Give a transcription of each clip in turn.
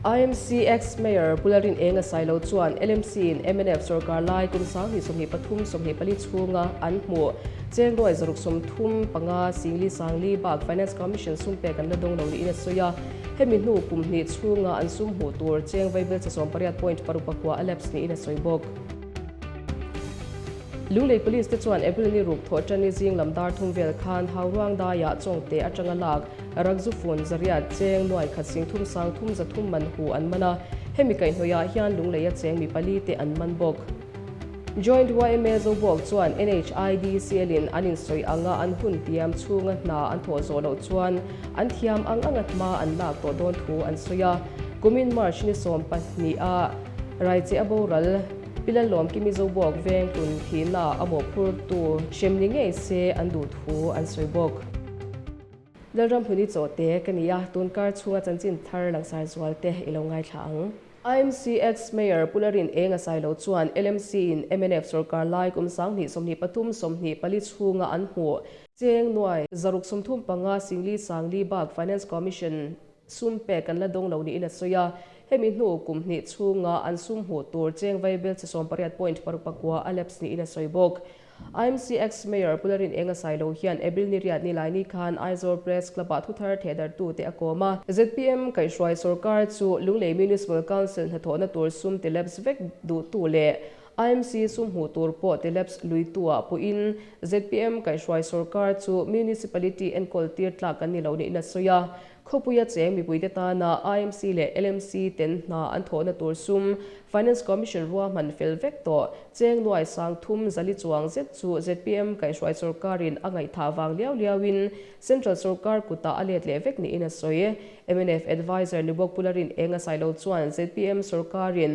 IMC Ex-Mayor Pu Lalrinenga Sailo chuan LMC-in mnf sorkar lai kum 2023 24 chhunga an hmuh chengruai 635 singli sangli bak Finance Commission sum pek an la dawng lo niin a sawi a. Hemi hnu kum hnih chhunga an sum hmuh tur cheng vaibel che 18 point paruk pakua a lapse niin a sawi bawk. Lunglei Police te chuan April ni ruk thawh tani zing lam dar thum vel khan Hauruang daiah Chawngte atanga lak Rakzufun zariat cheng nuai khat sing thum sang thum za thum man hu an man a, hemi kaihhnawihah hian Lungleia cheng mi pali te an man bawk. Joint yma Zobawk chuan NHIDCL in an insawi anga an hun tiam chhunga hna an thawh zawh loh chuan an thiam ang anga hma an lak tawh dawn thu an sawi a. Kumin March ni 12 ah Raiche a boral Pi Lalawmkimi Zobawk veng tun thihna a mawhphurtu hrem ni ngei se an duh thu an sawi bawk. Lalramhluni chawhte ka ni a, tun kar chhunga chanchin thar langsar zual te i lo ngaithla ang. IMC ex-Mayor Pu Larin Enga Sailo chuan LMC in mnf sorkar lai kum 2023 24 chhunga an hmuh cheng nuai 635 singli sangli bak Finance Commission sum pek an la dawng lo niin a sawi a, hemi hnu kum hnih chhunga an sum hmuh tur cheng vaibel che 18 point paruk pakua a lapse niin a sawi bawk. IMC ex-Mayor Pu Larin Enga Sailo hian April ni riat ni lai ni khan Aizawl Press Club-ah thuthar thehdarhtute a kawm a. Zpm kaihhruai sorkar chu Lunglei Municipal Council hnathawhna tur sum ti lapse vek duhtu leh IMC sum hmuh tur pawh ti lapse luitu-ah pawhin zpm kaihhruai sorkar chu Municipality enkawl tir tlak an ni lo niin a sawi a. Khawpuia cheng mipuite tana IMC leh LMC ten hna an thawhna tur sum Finance Commission ruahman fel vek tawh cheng nuai sang thum zali chuang zet chu zpm kaihhruai sorkarin a ngaihthah vang liau liauin Central sorkar kutah a let leh vek niin a sawi. Mnf Adviser Nubawk Pularin Enga Sailo chuan zpm sorkarin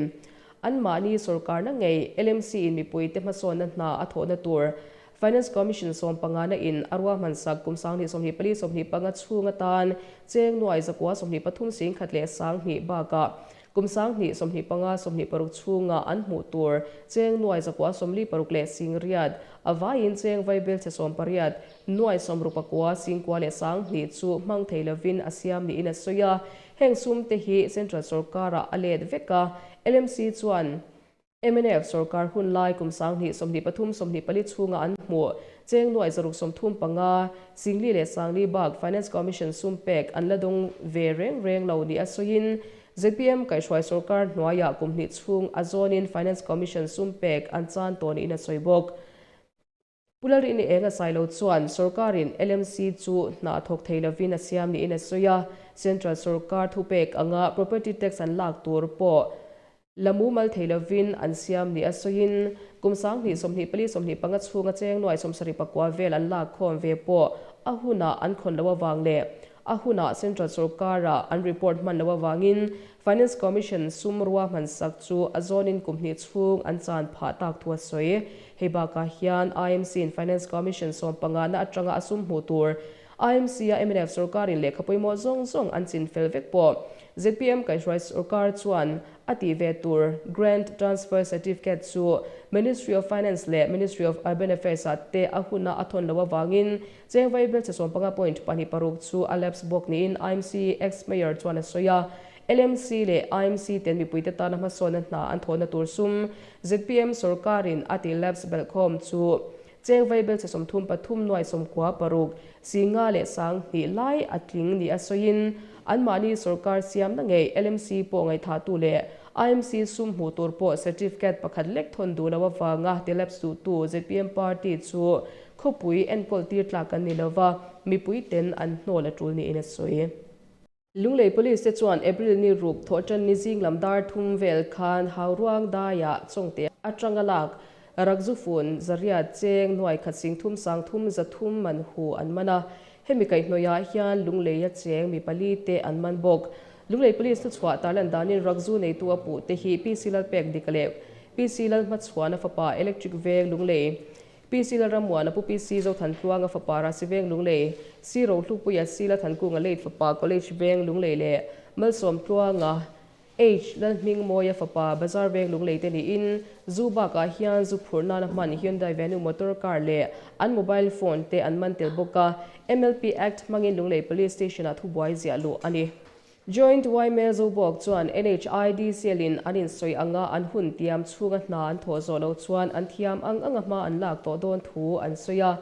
anmahni sorkarna ngei LMC in mipuite hmasawnna hna a thawhna tur Finance Commission 15 na in a ruahman sak kum 2024 25 chhung atan cheng nuai 923 sing khat leh sang hnih bakah kum 2025 26 chhunga an hmuh tur cheng nuai 946 leh sing riat a vaiin cheng vaibel che 18 nuai 69 sing kua leh sang hnih chu hmang thei lovin a siam niin a sawi a. Heng sum te hi Central sorkarah a let vek a, LMC chuan mnf sorkar hun lai kum 2023 24 chhunga an hmuh cheng nuai 635 singli leh sangli bak Finance Commission sum pek an la dawng ve reng reng lo ni a sawiin zpm kaihhruai sorkar hnuaiah kum hnih chhung a zawnin Finance Commission sum pek an chan tawh niin a sawi bawk. Pu Lalrini Enga Sailo chuan sorkarin LMC chu hna thawk thei lovin a siam niin a sawi a, Central sorkar thupek anga property tax an lak tur pawh la mumal thei lovin an siam ni a sawiin kum 2024 25 chhunga cheng nuai 74 vel an lak khawm ve pawh a hunah an khawn loh avang leh a hunah Central sorkara an report hman loh avangin Finance Commission sum ruahman sak chu a zawnin kum hnih chhung an chan phah tak thu a sawi. Hei bakah hian IMC in Finance Commission 15 na atanga a sum hmuh tur IMC a mnf sorkarin lehkha pawimawh zawng zawng an chin fel vek pawh zpm kaihhruai sorkar chuan a tih ve tur Grant Transfer Certificate chu Ministry of Finance leh Ministry of Urban Affairs ah te a huna a thawn loh avangin cheng vaibel che 15 point pahnih paruk chu a lapse bawk niin IMC ex-Mayor chuan a sawi a. LMC leh IMC ten mipuite tana hmasawnna hna an thawhna tur sum zpm sorkarin a ti lapse belhkhawm chu cheng vaibel che 33 nuai 96 singa leh sang hnih lai a tling ni a sawiin anmahni sorkar siamna ngei LMC pawh ngaihthahtu leh IMC sum hmuh tur pawh certificate pakhat lek thawn duh lo avanga ti lapse duhtu zpm party chu khawpui enkawl tir tlak an ni lova, mipui ten an hnawl a tul niin a sawi. Lunglei Police te chuan April ni ruk thawh tan ni zing lam dar thum vel khan Hauruang daiah Chawngte atanga lak Rakzufun zariat cheng nuai khat sing thum sang thum za thum man hu an man a. Hemi kaihhnawihah hian Lungleia cheng mi pali te an man bawk. Lunglei Police thu chhuah tarlan danin Rakzu neitu a puh te hi PC Lalpek Dika leh PC Lalhmachhuana fapa Electric Veng Lunglei PC Lalrammuana Pu PC Zothantluanga fapa Rasi Veng Lunglei, C Rohlupuia C Lathankunga late fapa College Veng Lunglei leh Malsawmtluanga H Lalhmingmawia fapa Bazar Veng Lunglei te niin zu bakah hian zu phurh nana hman Hyundai Venue motor car leh an mobile phone te an man tel bawk a, MLP Act hmangin Lunglei Police Station-ah thubuai ziah luh a ni. Joint yma Zobawk chuan NHIDCL-in an insawi anga an hun tiam chhunga hna an thawh zawh loh chuan an thiam ang anga hma an lak tawh dawn thu an sawi a.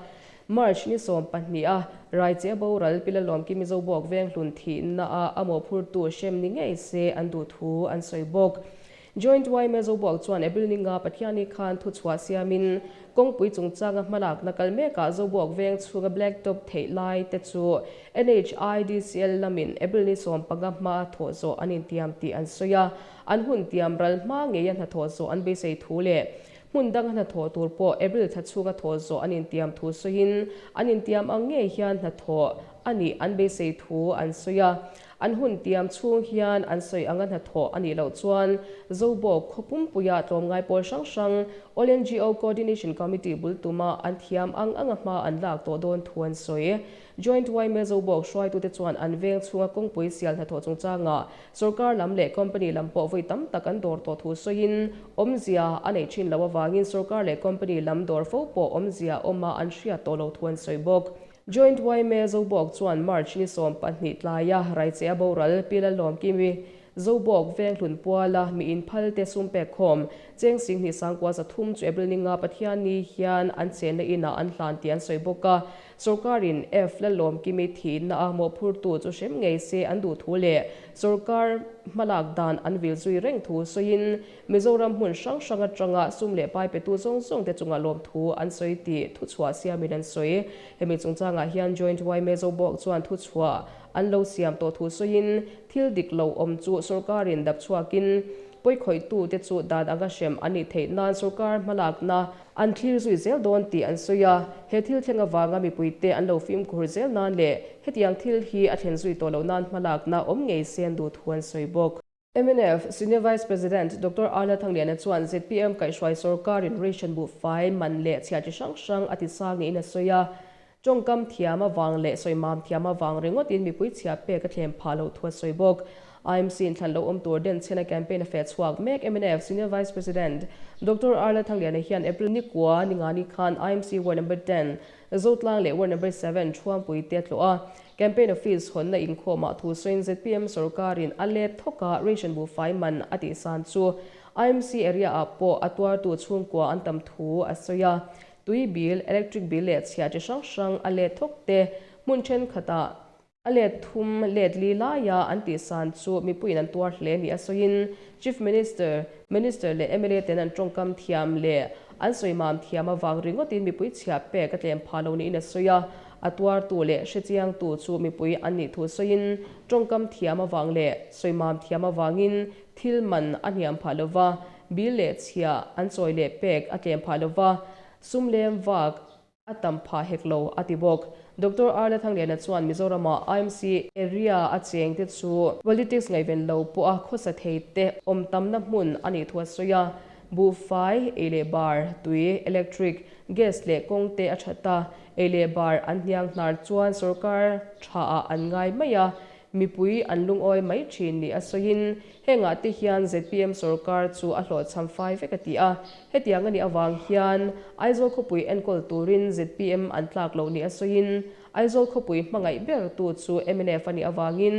March ni 12 a Raiche boral Pi Lalawmkimi Zobawk Venghlun thihna ah a mawhphurtu hrem ni ngei se an duh thu an sawi bawk. Joint yma Zobawk chuan April ni nga Pathiani khan thuchhuah siamin kawngpui chungchanga hmalakna kal mekah Zobawk veng chhunga black top theih lai te chu NHIDCL lamin April ni 15 hma thawh zawh an intiam tih an sawi a, an hun tiam ral hma ngeia hnathawh zawh an beisei thu leh hmun danga hnathawh tur pawh April thla chhunga thawh zawh an intiam thu sawiin an intiam ang ngei hian hnathawh a nih an beisei thu an sawi a. An hun tiam chhung hian an sawi anga hnathawh a nih loh chuan Zobawk khaw pumpuia tlawmngai pawl hrang hrang All ngo Coordination Committee bul tuma an thiam ang anga hma an lak tawh dawn thu an sawi. Joint yma Zobawk hruaitute chuan an veng chhunga kawngpui sial hnathawh chungchangah sorkar lam leh company lam pawh vawi tam tak an dawr tawh thu sawiin awmzia a neih thin loh avangin sorkar leh company lam dawr fo pawh awmzia awma an hriat tawh loh thu an sawi bawk. Joint yma Zobawk chuan March ni 12 tlaia Raiche a boral Pi Lalawmkimi Zobawk Venghlun Puala mi inphal te sum pek khawm cheng 2303 chu April ni nga Pathiani hian an chenna inah an hlan tih an sawi bawk a. Sorkarin F Lalawmkimi thihna a mawhphurtu chu hrem ngei se an duh thu leh sorkar hmalak dan an vil zui reng thu sawiin Mizoram hmun hrang hrang atanga sum leh pai petu zawng zawng te chunga lawm thu an sawi tih thuchhuah siamin an sawi. Hemi chungchangah hian Joint yma Zobawk chuan thuchhuah an lo siam tawh thu sawiin thil dik lo awm chu sorkarin dap chhuakin pawikhawihtu te chu dan anga hrem an nih theih nan sorkar hmalakna an thlir zui zel dawn tih an sawi a. He thil thleng avanga mipuite an lo fimkhur zel nan leh hetiang thil hi a thlen zui tawh loh nan hmalakna awm ngei se an duh thu an sawi bawk. Mnf Senior Vice President Doctor Arla Thangliana chuan zpm kaihhruai sorkarin ration buhfai man leh chhia chi hrang hrang a ti sang niin a sawi a. Tawngkam thiam avang leh sawimam thiam avang ringawtin mipui chhia pek a thlem phah loh thu a sawi bawk. IMC in thlan lo awm tur denchhena campaign a feh chhuak mek mnf Senior Vice President Doctor Arla Thangliana hian April ni kua ni nga ni khan IMC Ward Number 10 Zotlang leh Ward Number 7 Thuampui te a tlawh a. Campaign office hawnna inkhawmah thu sawiin zpm sorkarin a let thawka ration buhfai man a tihsan chu IMC area-ah pawh a tuartu chhungkua an tam thu a sawi a. Tui bill, electric bill leh chhia chi hrang hrang a let thawk te hmun thenkhatah a let thum let li laia an tihsan chu mipuiin an tuar hle ni a sawiin Chief Minister, Minister leh mla ten an tawngkam thiam leh an sawimam thiam avang ringawtin mipui chhia pek a tlem phah lo niin a sawi a. A tuartu leh hrechiangtu chu mipui an nih thu sawiin tawngkam thiam avang leh sawimam thiam avangin thil man a hniam phah lova, bill leh chhia an chawi leh pek a tlem phah lova, sum lem vak a tam phah hek lo a ti bawk. Doctor Arla Thangliana chuan Mizoramah IMC area a cheng te chu politics ngaihven lo pawh a khawsa thei te awm tamna hmun a nih thu a sawi a. Buhfai, ei leh bar, tui, electric, gas leh kawng te a that a, ei leh bar an hniang hnar chuan sorkar tha ah an ngai mai a, mipui an lungawi mai thin ni a sawiin hengah te hian zpm sorkar chu a hlawhchham fai vek a ti a. Hetiang a nih avang hian Aizawl khawpui enkawl turin zpm an tlak loh ni a sawiin Aizawl khawpui hmangaih ber tu chu mnf a nih avangin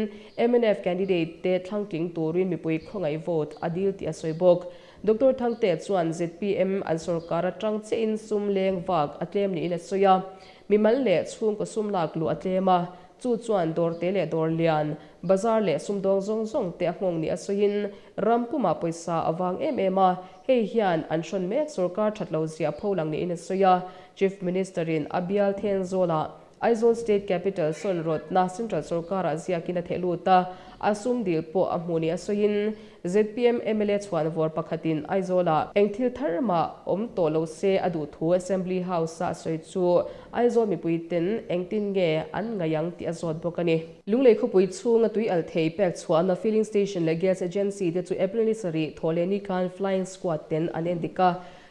mnf candidate te thlangtling turin mipui khawngaih vote a dil tih a sawi bawk. Doctor Thangte chuan zpm an sorkar atang chiahin sum leng vak a tlem niin a sawi a. Mimal leh chhungkaw sum lak luh a tlem a, chu chuan dawrte leh dawr lian, bazar leh sumdawng zawng zawng te a nghawng ni a sawiin ram pumah pawisa a vang em em a, hei hian an hrawn mek sorkar that lo zia pho lang niin a sawi a. Chief Minister-in a bial Thenzawlah Aizawl State Capital sawn rawtna Central sorkarah ziakin a theh lut a, a sum dil pawh a hmu ni a sawiin zpm mla chhuan vawr pakhatin Aizawlah eng thil thar mah awm tawh lo se a duh thu Assembly House-a a sawi chu Aizawl mipui ten engtin nge an ngaih ang tih a zawt bawk a ni. Lunglei khawpui chhunga tui alh thei pek chhuahna filling station leh gas agency te chu April ni sarih thawh leh ni khan flying squad ten an endik a,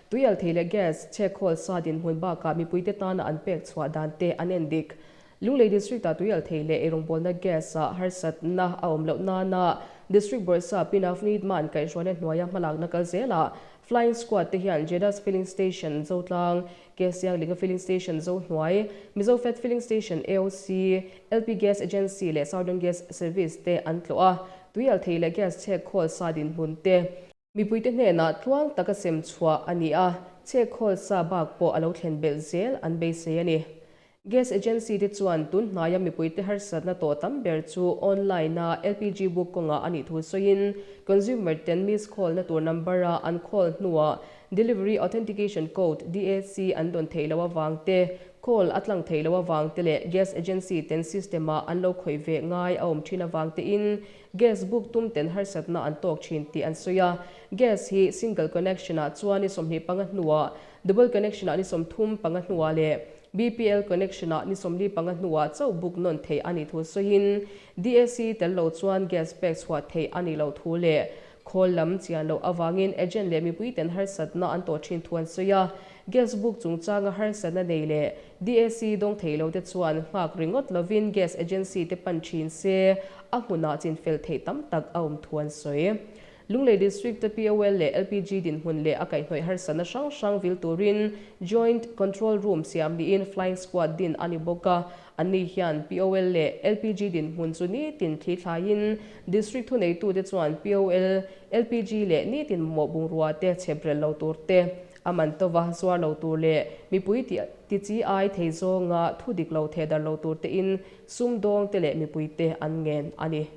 Tui alh thei leh gas chhek khawl sa dinhmun bakah mipuite tana an pek chhuah dan te an en dik. Lunglei District-ah tui alh thei leh eirawngbawlna gas-ah harsatna a awm loh nana District Bawrhsa Pi Navneet Mann kaihhruaina hnuaia hmalakna kal zelah Flying Squad te hian Jedas Filling Station, Zotlang, Kesianglinga Filling Station Zohnuai, Mizofed Filling Station AOC, LP Gas Agency leh Southern Gas Service te an tlawh a, tuialthei leh gas chhek khawl sa dinhmun te, mipuite hnenah tluang taka sem chhuah a ni a, chhek khawl sa bak pawh a lo thlen belh zel an beisei a ni. Gas agency te chuan tun hnaia mipuite harsatna tawh tam ber chu online a LPG book kawngah a nih thu sawiin consumer ten miss call na tur number a an call hnuah delivery authentication code, DAC, an dawn theih loh avang te, call a tlang theih loh avang te leh gas agency ten system ah an lo khawih ve ngai a awm thin avang tein gas book tum ten harsatna an tawk thin tih an sawi a. Gas hi single connection ah chuan ni 25 hnuah, double connection ah ni 35 hnuah leh BPL connection ah ni 45 hnuah chauh book nawn theih a nih thu sawiin DAC tel lo chuan gas pek chhuah theih a nih loh thu leh khawl lam chian loh avangin agent leh mipui ten harsatna an tawh thin thu an sawi a. Gas book chungchanga harsatna nei leh DAC dawng thei lo te chuan nghak ringawt lovin gas agency te pan thin se a hmunah chinfel theih tam tak a awm thu an sawi. Lunglei District-a POL leh LPG dinhmun leh a kaihhnawih harsatna hrang hrang vil turin Joint Control Room siam niin Flying Squad din a ni bawk a. Anni hian POL leh LPG dinhmun chu nitin thli thlaiin District thuneitute chuan POL, LPG leh nitin mamawh bungrua te chheprel lo tur te, a man tova zuar lo tur leh mipui ti chi ai thei zawnga thu dik lo theh darh lo tur tein sumdawngte leh mipuite an ngen a ni.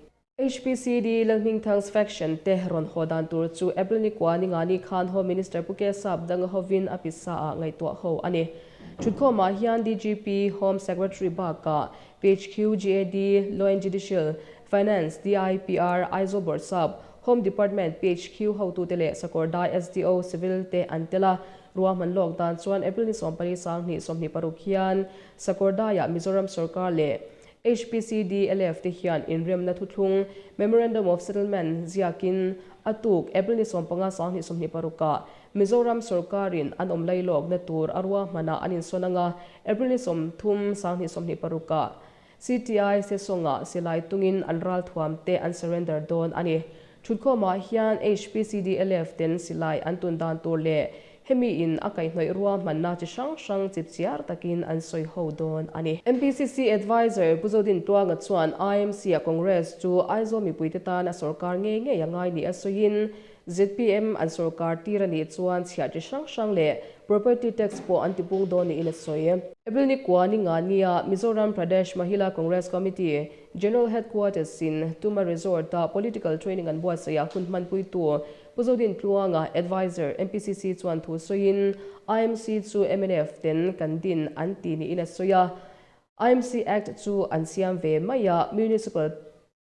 HPCD Lalhmingthang's faction te rawn haw dan tur chu April ni kua ni nga ni khan Home Minister Pu Kesap danga hovin a pisa ah ngaihtuah ho a ni. Thutkhawmah hian DGP, Home Secretary bakah PHQ, GAD, Law and Judicial, Finance, DIPR, Aizawl Bawrhsap, Home Department, PHQ hotute leh Sakawrdai SDO, Civil te an tel a. Ruahman lawk dan chuan April ni 14 2026 hian Sakawrdaiah Mizoram sorkar leh HPCDLF te hian inremna thuthlung, Memorandum of Settlement, ziakin a tuk April ni 15 2026 ah Mizoram sorkarin an awm lailawkna tur a ruahmanah an insawn ang a, April ni 30 2026 ah CTI Sesawngah silai tungin an ralthuam te an surrender dawn a ni. Thutkhawmah hian HPCDLF ten silai an tun dan tur leh Hemi in a kaihhnawih ruahmanna chi hrang hrang chipchiar takin an sawi ho dawn a ni. MPCC Adviser Pu Zodin Tluanga chuan IMC a Congress chu Aizawl mipuite tan a sorkar ngei ngei a ngai ni a sawiin zpm an sorkar tir a nih chuan chhiah chi hrang hrang leh property tax pawh an tipung dawn niin a sawi. April ni kua ni nga nia Mizoram Pradesh Mahila Congress Committee General Headquarters in Tuma Resort a political training an buatsaih ah hun hmanpuitu Pu Zodin Tluanga, Adviser, MPCC chuan thu sawiin, IMC chu mnf ten kan din an ti niin a sawi a. IMC Act chu an siam ve mai a, Municipal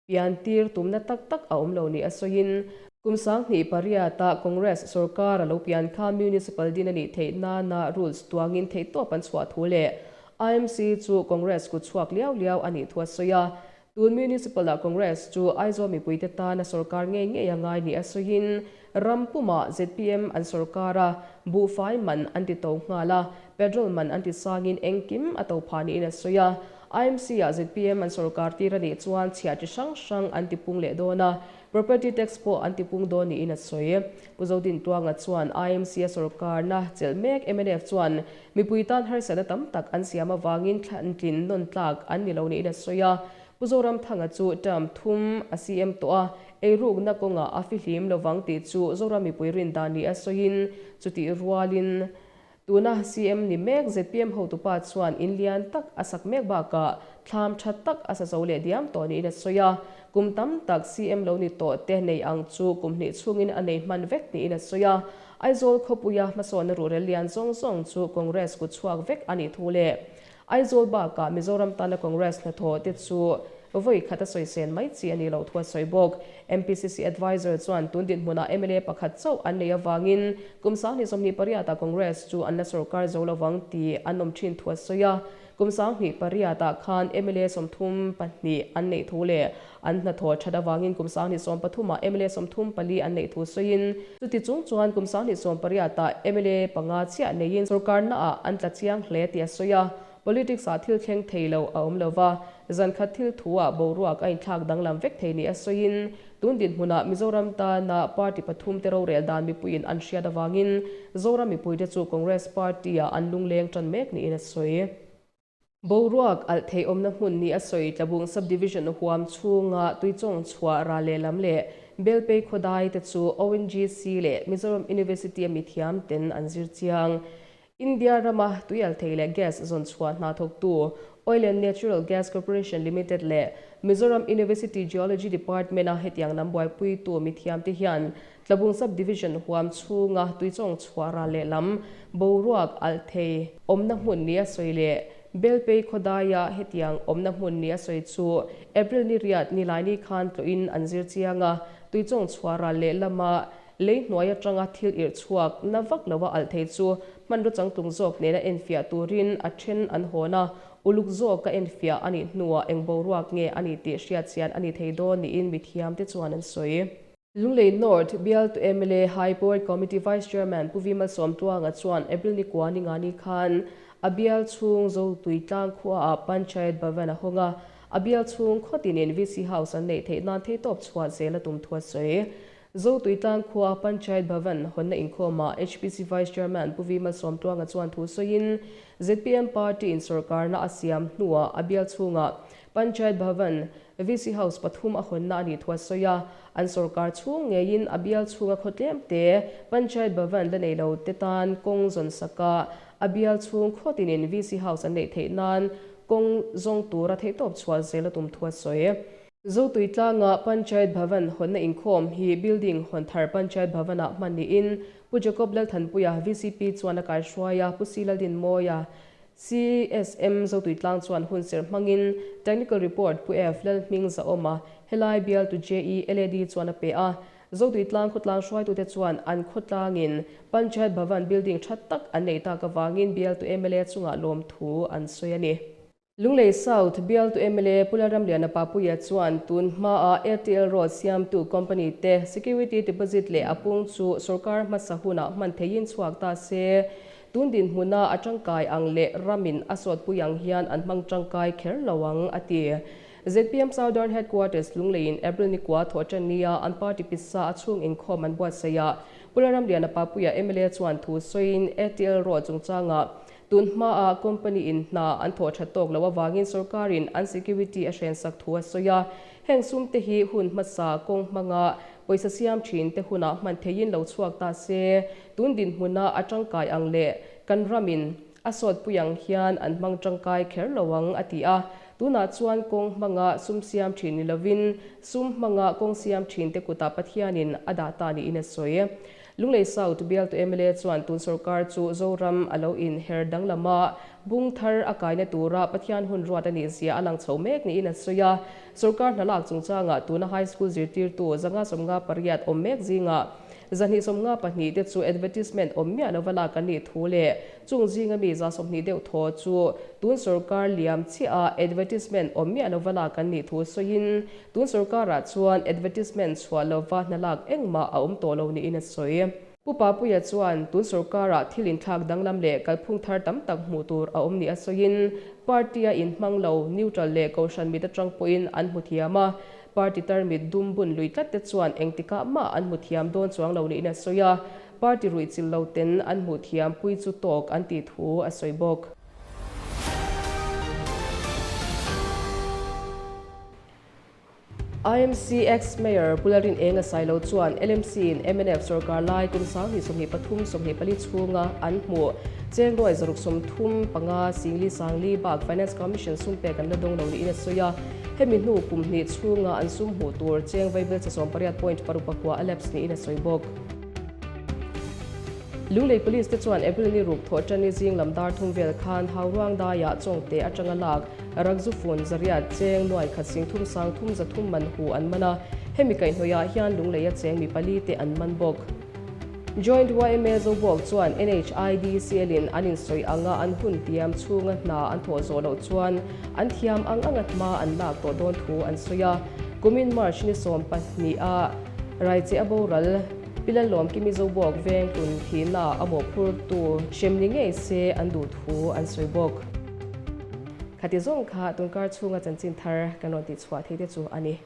pian tir tumna tak tak a awm lo ni a sawiin, kum 2008-a Congress sorkar a lo pian kha Municipal din a nih theih nana rules tuangin theihtawp an chhuah thu leh IMC chu Congress kut chhuak liau liau a nih thu a sawi a. Tun Municipal ah Congress chu Aizawl mipuite tana sorkar ngei ngei a ngai ni a sawiin ram pumah zpm an sorkar a, buhfai man an ti to nghal a, petrol man an ti sangin engkim a to phah niin a sawi a. IMC ah zpm an sorkar tir a nih chuan chhiah chi hrang hrang an ti pung leh dawn a, property tax pawh an ti pung dawn niin a sawi. Pu Zodintluanga chuan IMC a sorkarna chelh mek mnf chuan Mipui tan harsatna tam tak an siam avangin thlantlin nawn tlak an ni lo niin a sawi a. Pu Zoramthanga chu term thum a CM tawh a, eirukna kawngah a fihlim lovang tih chu Zoram mipui rin dan ni a sawiin chutih rualin tuna CM ni mek zpm hotupa chuan in lian tak a sak mek bakah thlam tha tak a sa zo leh diam tawh niin a sawi a. Kum tam tak CM lo ni tawh te nei ang chu kum hnih chhungin a nei hman vek niin a sawi a. Aizawl khawpuia hmasawnna ruhrel lian zawng zawng chu Congress kut chhuak vek a nih thu leh Aizawl bakah Mizoram tana Congress hnathawh te chu vawi khat a sawisel mai chi a nih loh thu a sawi bawk. MPCC Adviser chuan tun dinhmunah mla pakhat chauh an nei avangin kum 2028 ah Congress chu an la sorkar zo lovang tih an awm thin thu a sawi a. Kum 2008 ah khan mla 34 an neih thu leh an hnathawh that avangin kum 2013 ah mla 34 an neih thu sawiin chuti chung chuan kum 2018 ah mla panga chiah neiin sorkarnaah an tla chiang hle tih a sawi a. Politics ah thil thleng thei lo a awm lova, zan khat thil thu ah boruak a inthlak danglam vek thei ni a sawiin, tun dinhmunah Mizoram tana party pathumte rorel dan mipuiin an hriat avangin Zoram mipuite chu Congress party-ah an lungleng tan mek niin a sawi. Boruak alh theih awmna hmun ni a sawi Tlabung Sub-Division huam chhunga Tuichawng chhuah ral lehlam leh Belpei khawdai te chu ONGC leh Mizoram University a mithiam ten an zir chiang. India rama tuialthei leh gas zawn chhuah hna thawktu Oil and Natural Gas Corporation Limited leh Mizoram University Geology Department-a hetiang lam buaipuitu mithiamte hian Tlabung Sub-Division huam chhunga tuichawng chhuah ral lehlam boruak alh thei awmna hmun nia sawi leh Belpei khawdaia hetiang awmna hmun nia sawi chu April ni riat Nilaini khan tlawhin an zir chiang a, tuichawng chhuah ral lehlama Lei hnuai atanga thil irh chhuak na vak lova alh thei chu hmanraw changtlung zawk nena enfiah turin a then an hawn a, uluk zawka enfiah a nih hnuah eng boruak nge a ni tih hriat chian a ni thei dawn niin mithiamte chuan an sawi. Lunglei North bialtu mla High Powered Committee Vice Chairman Pu Vimal Sawmtluanga chuan April ni kua ni ngani khan a bial chhung Zotui tlang khuaah Panchayat Bhavan a hawng a, a bial chhung khaw tinin VC House an neih theih nan theihtawp chhuah zel a tum thu a sawi. Zotuitlang khua Panchayat Bhavan hawnna inkhawmah HPC Vice Chairman Pu V Malsawmtluanga chuan thu sawiin, zpm party in sorkarna a siam hnuah a bial chhungah Panchayat Bhavan VC House pathum a hawnna a nih thu a sawi a, an sorkar chhung ngeiin a bial chhunga khaw tlemte Panchayat Bhavan la nei lo te tan kawng zawn saka a bial chhung khaw tinin VC House an neih theih nan kawng zawng tura theihtawp chhuah zel a tum thu a sawi. Zotuitlanga Panchayat Bhavan hawnna inkhawm hi building hawn thar Panchayat Bhavan-ah hman niin Pu Jacob Lalthanpuia, vcp, chuan a kaihruai a, Pu C Laldinmawia, CSM Zotuitlang chuan hun serh hmangin Technical Report Pu F Lalhming Zaawma, helai bialtu JE LAD chuan a pe a. Zotuitlang khawtlang hruaitute chuan an khawtlangin Panchayat Bhavan building tha tak an nei tak avangin bialtu mla chungah lawmthu an sawi a ni. Lunglei South bialtu mla Pu Lalramliana Papuia chuan tun hmaa Airtel Road siamtu company te security deposit leh a pung chu sorkar hmasa hunah hman theiin chhuak ta se, tun dinhmuna a tangkai ang leh ramin a sawtpui ang hian an hmang tangkai kher lo ang, a ti. Zpm Southern Headquarters Lungleiin April ni kua thawh tan nia an party pisa a chhung inkhawm an buatsaih a, Pu Lalramliana Papuia mla chuan thu sawiin Airtel Road chungchangah Tun hmaah company in hna an thawh that tawk loh avangin sorkarin an security a hrensak thu a sawi a, heng sum te hi hun hmasa kawng hmanga pawisa siam thin te hunah hman theiin lo chhuak ta se, tun dinhmuna a tangkai ang leh kan ramin a sawtpui ang hian an hmang tangkai kher lo ang, a ti a. Tunah chuan kawng hmanga sum siam thin ni lovin sum hmanga kawng siam thin te kutah Pathianin a dah ta niin a sawi. Lunglei South bialtu mla chuan tun sorkar chu Zoram a lo inher danglam a, bung thar a kaina tura Pathian hun ruat a nih zia a lang chho mek niin a sawi a. Sorkar hna lak chungchangah tuna High School zirtirtu 558 awm mek zingah 272 te chu advertisement awm miah lova lak an nih thu leh chung zinga mi 120 deuh thaw chu tun sorkar liam chiah a advertisement awm miah lova lak an nih thu sawiin Tun sorkarah chuan advertisement chhuah lova hna lak engmah a awm tawh lo niin a sawi. Pu Papuia chuan tun sorkarah thil inthlak danglam leh kalphung thar tam tak hmuh tur a awm ni a sawiin, party-a inhmang lo, neutral leh kohhran mit atang pawhin an hmu thiam a, party tarmit dum bun lui tlat te chuan engtikah mah an hmu thiam dawn chuang lo niin a sawi a, party ruihchilh lo ten an hmuh thiam pui chu tawk an tih thu a sawi bawk. IMC Ex-Mayor Pu Lalrin Enga Sailo chuan LMC-in mnf sorkar lai kum 2023 24 chhunga an hmuh chengruai 635 singli sangli bak Finance Commission sum pek an la dawng lo niin a sawi a. Hemi hnu kum hnih chhunga an sum hmuh tur cheng vaibelchhe 18.6 a lapse niin a sawi bawk. Lunglei Police te chuan April ni ruk thawh tani zing lam dar thum vel khan Hauruang daiah Chawngte atanga lak Rakzufun zariat cheng nuai khat sing thum sang thum za thum man hu an man a, hemi kaihhnawihah hian Lungleia cheng mi pali te an man bawk. Joint yma Zobawk chuan NHIDCL in an insawi anga an hun tiam chhunga hna an thawh zawh loh chuan an thiam ang anga hma an lak tawh dawn thu an sawi a, kumin March ni 12 ah Raiche a boral. Pi Lalawmkimi Zobawk veng tun thihna a mawhphurtu hrem ni ngei se an duh thu an sawi bawk. Khati zawng kha tunkar chhunga chanchin thar kan rawn tihchhuah thei te chu a ni.